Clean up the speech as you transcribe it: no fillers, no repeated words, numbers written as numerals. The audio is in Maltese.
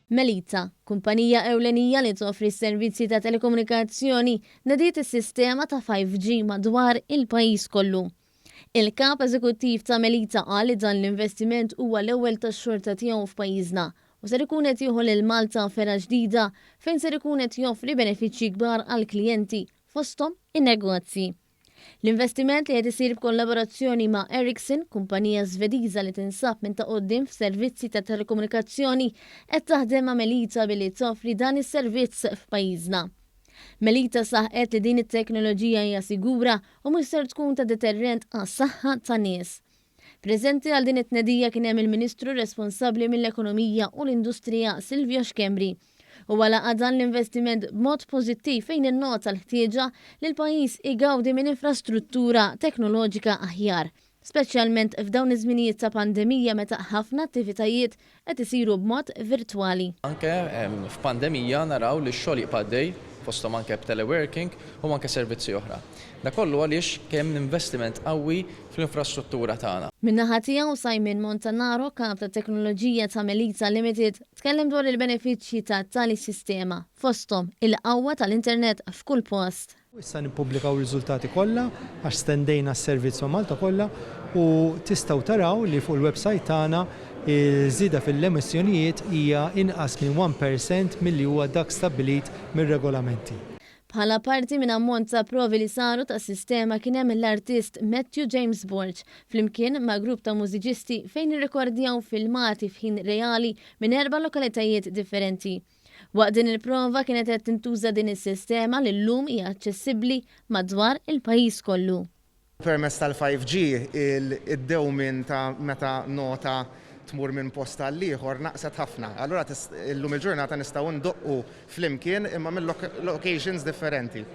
Melita, kumpanija ewlenija li toffri s-servizzi ta' telekomunikazzjoni, nediet is-sistema ta' 5G madwar il-pajjiż kollu. Il-Kap Eżekuttiv ta' Melita qal li dan l-investiment huwa l-ewwel tax-xorta tiegħu f'pajjiżna u ser ikun qed jieħu lil Malta f'era ġdida fejn ser ikun qed joffri benefiċċji kbar għall-klijenti fosthom in-negozji. L-investiment li qed isir b'kollaborazzjoni ma' Ericsson, kumpanija Svediża li tinsab minn ta' quddiem f'servizzi ta' telekomunikazzjoni, qed taħdem ma' Melita billi toffri dan is-servizz f'pajjiżna. Melita saħqet li din it-teknoloġija hija sigura u mhux ser tkun ta' deterrent għas-saħħa tan-nies. Preżenti għal din it-tnedija kien hemm il-Ministru responsabbli mill-Ekonomija u l-Industrija Silvio Schembri. Huwa laqa' dan l-investiment b'mod pożittiv fejn innota l-ħtieġa li l-pajjiż igawdi minn infrastruttura teknoloġika aħjar, speċjalment f'dawn iż-żminijiet ta' pandemija meta ħafna attivitajiet qed isiru b'mod virtwali. Anke f'pandemija naraw li x-xogħol jibqa' għaddej, fosthom anke b'teleworking u anke servizzi oħra. Dan kollu għaliex kien hemm investiment qawwi fl-infrastruttura tagħna. Min-naħa tiegħu, Simon Montanaro, Kap tat-Teknoloġija ta' Melita Limited, tkellem dwar il-benefiċċji ta' tali sistema, fosthom il-qawwa tal-internet f'kull post. Issa nippubblikaw ir-riżultati kollha għax stendejna s-servizz ma' Malta kollha u tistgħu taraw li fuq il-websajt tagħna ż-żieda fil-emissjonijiet hija inqas minn 1% milli huwa dak stabbilit mir-regolamenti. Bħala parti minn ammont ta' provi li saru tas-sistema kien hemm l-artist Matthew James Borg flimkien ma' grupp ta' mużiċisti fejn irrekordjaw filmati f'ħin reali minn erba' lokalitajiet differenti. Waqt din il-prova kienet qed tintuża din is-sistema li llum hija aċċessibbli madwar il-pajjiż kollu. Permezz tal-5G id-dewmien ta' meta nota tmur minn post għal ieħor naqset ħafna. Allura illum il-ġurnata nistgħu ndoqqu flimkien imma minn locations differenti.